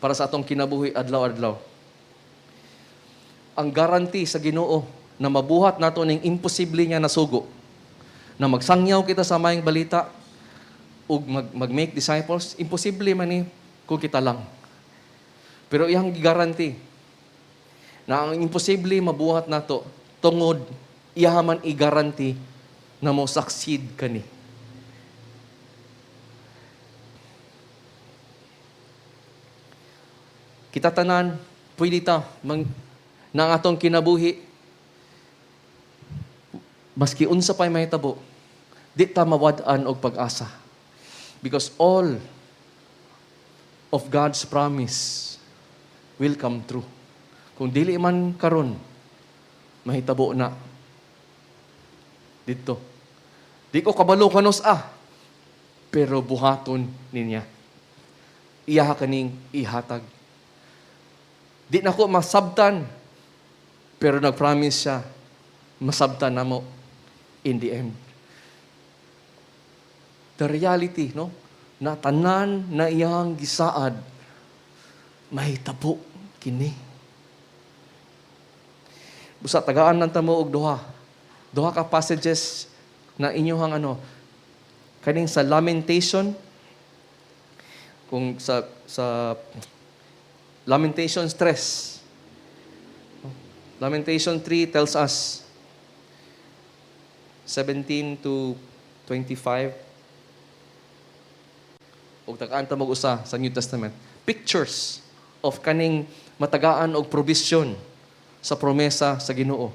para sa atong kinabuhi adlaw-adlaw. Ang guarantee sa Ginoo na mabuhat nato ning imposible niya nasugo na magsangyaw kita sa maayong balita ug mag-make disciples, imposible man ni kung kita lang. Pero iyang guarantee na ang imposible mabuhat nato tungod iya man i-guarantee na mo succeed kani. Kita tanan, pwede ta na ang atong kinabuhi, maski unsa pa'y mahitabo, di ta mawad-an og pag-asa. Because all of God's promise will come true. Kung dili man karon, mahitabo na dito. Di ko kabalo kanus pero buhaton ninya. Iya kaning ihatag. Di na ko masabtan, pero nag-promise siya, masabtan na mo in the end. The reality, no? Na tanan na iyang gisaad, mahitabo kini. Busa tagaan lang ta mo og duha. Duha ka passages na inyohang ano, kaning sa Lamentation, kung sa Lamentations 3. Lamentation 3 tells us 17 to 25. Og tagaan ta mo usa sa New Testament. Pictures of kaning matagaan og provision sa promesa sa Ginoo.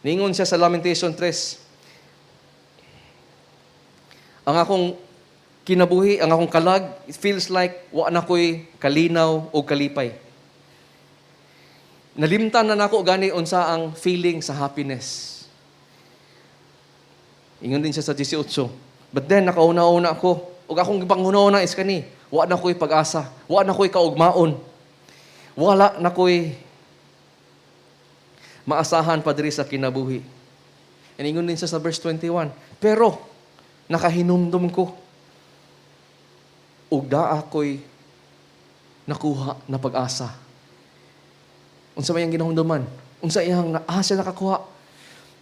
Ningon siya sa Lamentation 3, ang akong kinabuhi, ang akong kalag, it feels like wa na ko'y kalinaw o kalipay. Nalimtan na nako gani unsa ang feeling sa happiness. Ingon din siya sa 18. But then, nakauna-una ako. Ug akong gipanghuna-una is kani, wa na ko'y pag-asa, wa na ko'y kaugmaon. Wala na ko'y maasahan pa diri sa kinabuhi. And ingon din siya sa verse 21, pero nakahinumdum ko, ug daa ko'y nakuha na pag-asa. Unsa may iyang ginahumduman? Unsa iyang siya nakakuha?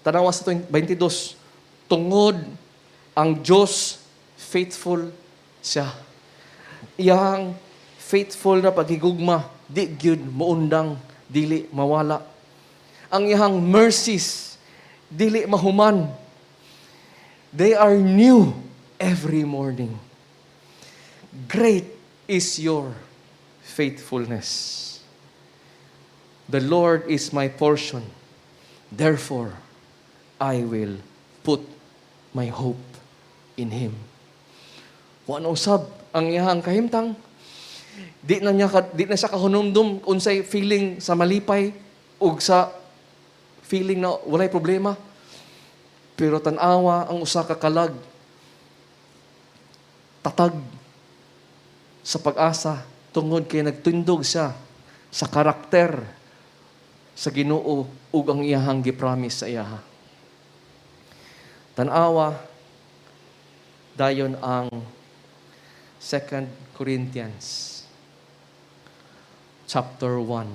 Tanawa sa 22, tungod ang Diyos faithful siya. Iyang faithful na paghigugma, di gyud moundang, dili mawala. Ang iyang mercies, dili mahuman. They are new every morning. Great is your faithfulness. The Lord is my portion. Therefore, I will put my hope in Him. Wa na usab ang iyang kahimtang. Di na siya kahunumdum unsay feeling sa malipay ug sa feeling na walay problema. Pero tan-awa ang usa ka kalag, tatag sa pag-asa tungod kay nagtindog siya sa karakter sa Ginoo ug ang iyahang gi-promise sa iyaha. Tan-awa dayon ang 2 Corinthians. chapter 1.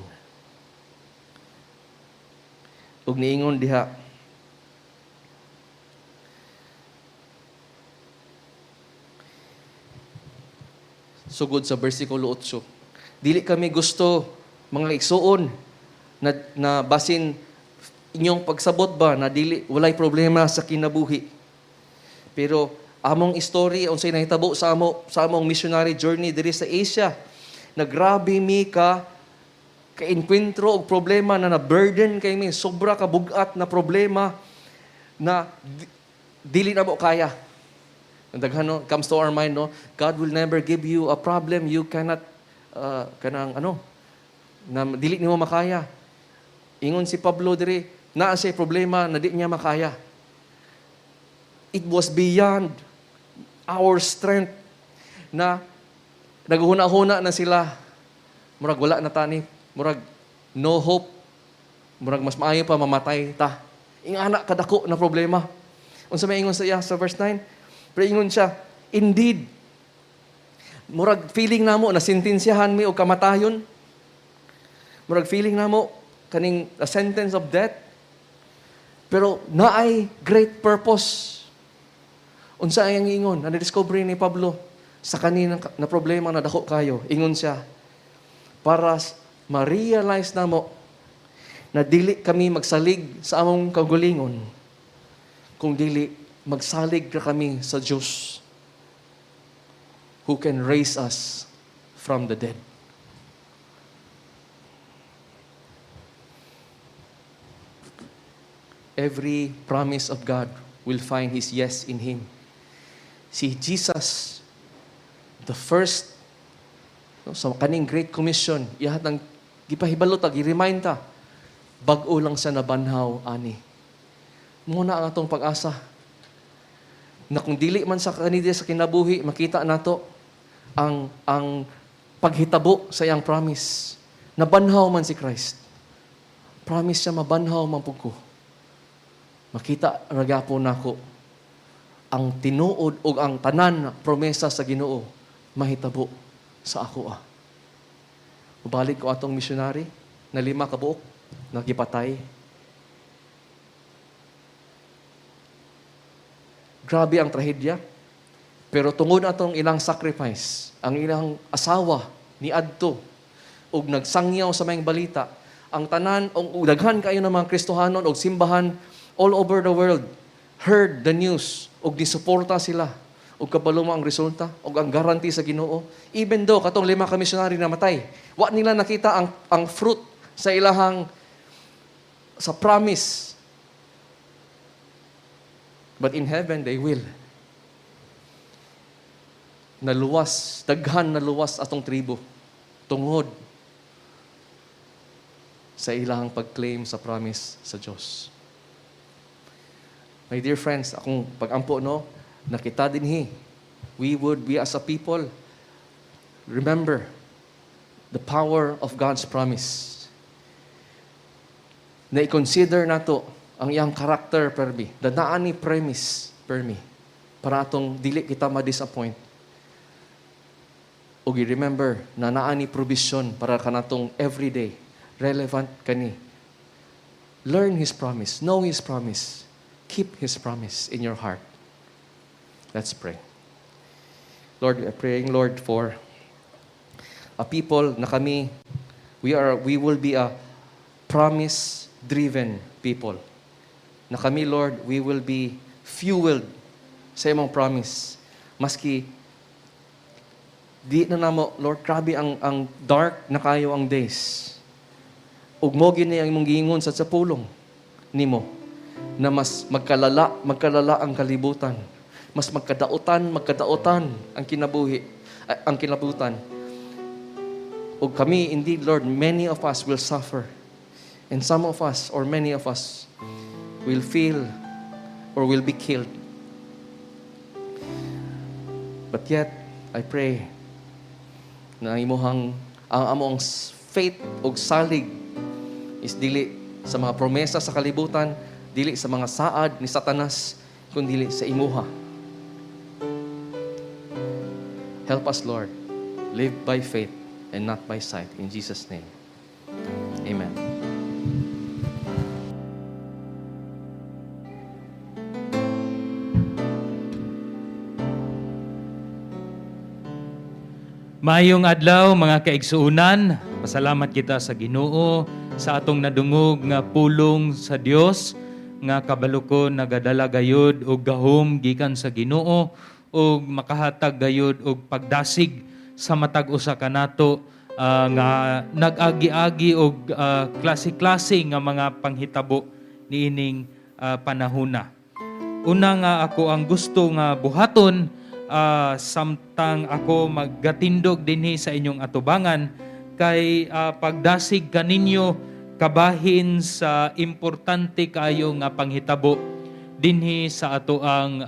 Ug niingon diha, sugod sa versikulo 8. Dili kami gusto, mga igsuon, na basin inyong pagsabot ba na dili walay problema sa kinabuhi. Pero among story unsay nahitabo sa among missionary journey diri sa Asia, na grabe mi ka kaenkwentro og problema na na-burden kay mi, sobra ka bugat na problema na dili na mo kaya. Ang daghan, no, comes to our mind, no, God will never give you a problem you cannot kanang ano na dili nimo makaya. Ingon si Pablo diri, naa siya problema na di niya makaya. It was beyond our strength na naghuna-huna na sila. Murag wala na tani, murag no hope. Murag mas maayo pa mamatay ta. Ingana kadako na problema. Unsa may ingon sa iya sa verse 9? Pero ingon siya, "Indeed, murag feeling namo na sentensyahan mi og kamatayon. Murag feeling namo kaning a sentence of death. Pero naay great purpose." Unsa ang ingon? Na-discover ni Pablo sa kaninang na problema na dako kayo. Ingon siya, para ma-realize namo na dili kami magsalig sa among kaugalingon, kung dili magsalig ra kami sa Diyos who can raise us from the dead. Every promise of God will find His yes in Him. Si Jesus, the first, no, sa kaning Great Commission, iyahat ng gipahibalo ta, gi-remind ta, bag-o lang sa nabanhaw ani. Mao na ang atong pag-asa. Na kung dili man sa kanida sa kinabuhi, makita nato ang paghitabo sa iyang promise. Nabanhaw man si Christ. Promise siya, mabanhaw man pud ko. Makita ra gyapon nako ang tinuod og ang tanan na promesa sa Ginoo mahitabo sa ako ah. Ubalik ko atong missionary na lima ka buok na gipatay. Grabe ang trahedya. Pero tungod atong ilang sacrifice, ang ilang asawa ni adto og nagsangyaw sa maayong balita, ang tanan og daghan kayo ng mga Kristohanon og simbahan all over the world heard the news og nisuporta sila. Og kabalo mo ang resulta og ang guarantee sa Ginoo, even though katong lima ka missionary namatay, wa nila nakita ang fruit sa ilahang sa promise. But in heaven they will. Naluwas, daghan naluwas atong tribo tungod sa ilang pag-claim sa promise sa Diyos. My dear friends, akong pag-ampo, no, nakita dinhi, we would be as a people, remember the power of God's promise. Na i-consider nato ang iyang character permi, the naa ni premise permi, para atong dili kita ma-disappoint. O remember na naa ni provision para kanatong everyday, relevant kani. Learn His promise, know His promise, keep His promise in your heart. Let's pray. Lord, we are praying, Lord, for a people na kami, we will be a promise-driven people. Na kami, Lord, we will be fueled sa imong promise. Maski di na namo, Lord, grabe ang dark na kayo ang days. Ug mo gini ang imong giingon sa pulong nimo na mas magkalala, magkalala ang kalibutan. Mas magkadautan, magkadautan ang kinabuhi, ay, ang kinabutan. Ug kami, indeed, Lord, many of us will suffer. And some of us, or many of us, will feel or will be killed. But yet, I pray na ang imuhang, ang among faith og salig is dili sa mga promesa sa kalibutan, dili sa mga saad ni Satanas, kundi sa imuha. Help us, Lord, live by faith. and not by sight. In Jesus' name. Amen. Maayong adlaw, mga kaigsuunan. Pasalamat kita sa Ginoo sa atong nadungog nga pulong sa Dios nga kabalo ko nagadala gayud og gahom gikan sa Ginoo ug makahatag gayud og pagdasig sa matag usa kanato nga nag-agi-agi og klase-klase nga mga panghitabo niining panahona. Una nga ako ang gusto nga buhaton samtang ako maggatindog dinhi sa inyong atubangan kay pagdasig kaninyo kabahin sa importante kaayo nga panghitabo dinhi sa ato ang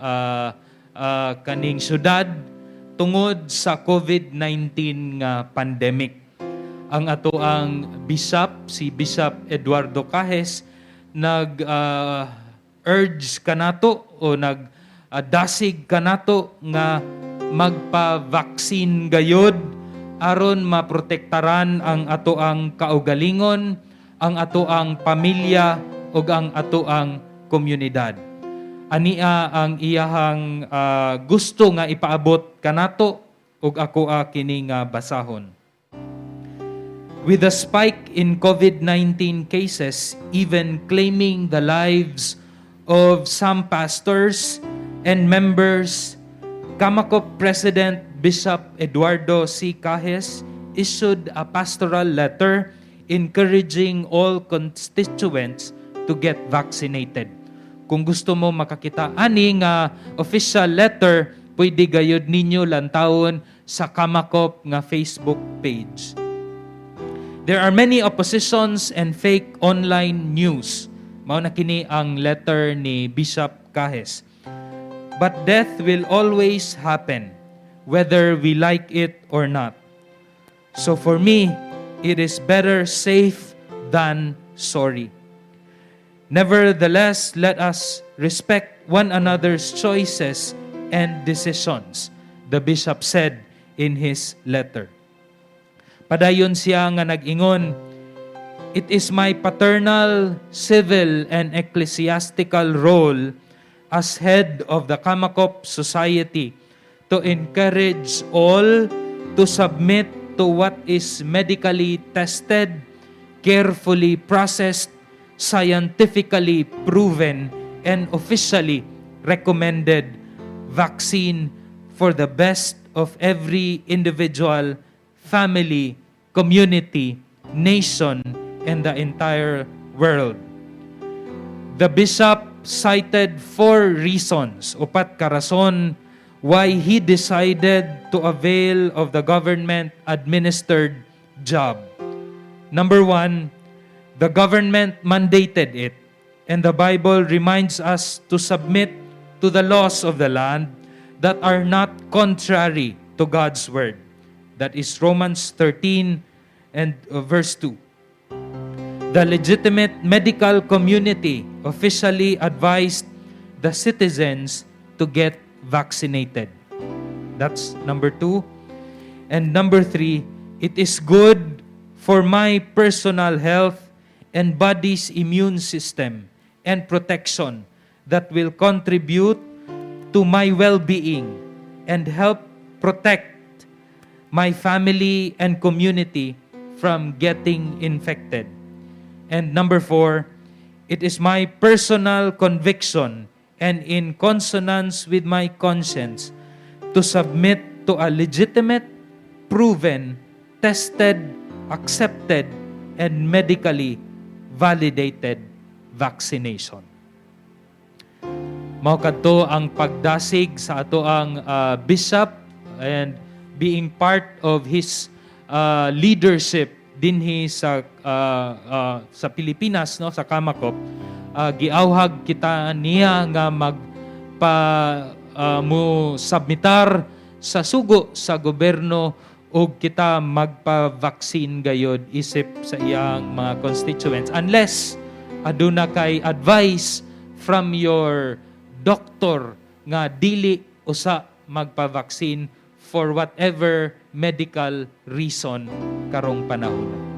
kaning syudad tungod sa COVID-19 nga pandemic. Ang ato ang bishop, si Bishop Eduardo Cajes, nag urge kanato o nag dasig kanato nga magpa-vaccine gayod aron maprotektaran ang ato ang kaugalingon, ang ato ang pamilya ug ang ato ang komunidad. Ania ang iyahang gusto nga ipaabot kanato ug ako kini nga basahon. With the spike in COVID-19 cases, even claiming the lives of some pastors and members, CAMACOP President Bishop Eduardo C. Cajes issued a pastoral letter encouraging all constituents to get vaccinated. Kung gusto mo makakita ani nga official letter, pwede gayud ninyo lantawon sa CAMACOP nga Facebook page. There are many oppositions and fake online news. Mao na kini ang letter ni Bishop Cajes. But death will always happen, whether we like it or not. So for me, it is better safe than sorry. Nevertheless, let us respect one another's choices and decisions, the bishop said in his letter. Padayon siya nga nag-ingon, "It is my paternal, civil, and ecclesiastical role as head of the CAMACOP Society to encourage all to submit to what is medically tested, carefully processed, scientifically proven, and officially recommended vaccine for the best of every individual, family, community, nation, and the entire world." The bishop cited four reasons, upat ka rason, why he decided to avail of the government-administered job. Number one, the government mandated it, and the Bible reminds us to submit to the laws of the land that are not contrary to God's word. That is Romans 13 and verse 2. The legitimate medical community officially advised the citizens to get vaccinated. That's number two. And number three, it is good for my personal health and body's immune system and protection that will contribute to my well-being and help protect my family and community from getting infected. And number four, it is my personal conviction and in consonance with my conscience to submit to a legitimate, proven, tested, accepted, and medically validated vaccination. Mao kadto ang pagdasig sa ato ang bishop and being part of his leadership dinhi sa Pilipinas, no, sa CAMACOP, giawhag kita niya nga magpa mo submitar sa sugo sa gobyerno ug kita magpa-vaccine gayod isip sa iyang mga constituents unless aduna kay advice from your doctor nga dili usa magpa-vaccine for whatever medical reason karong panahon.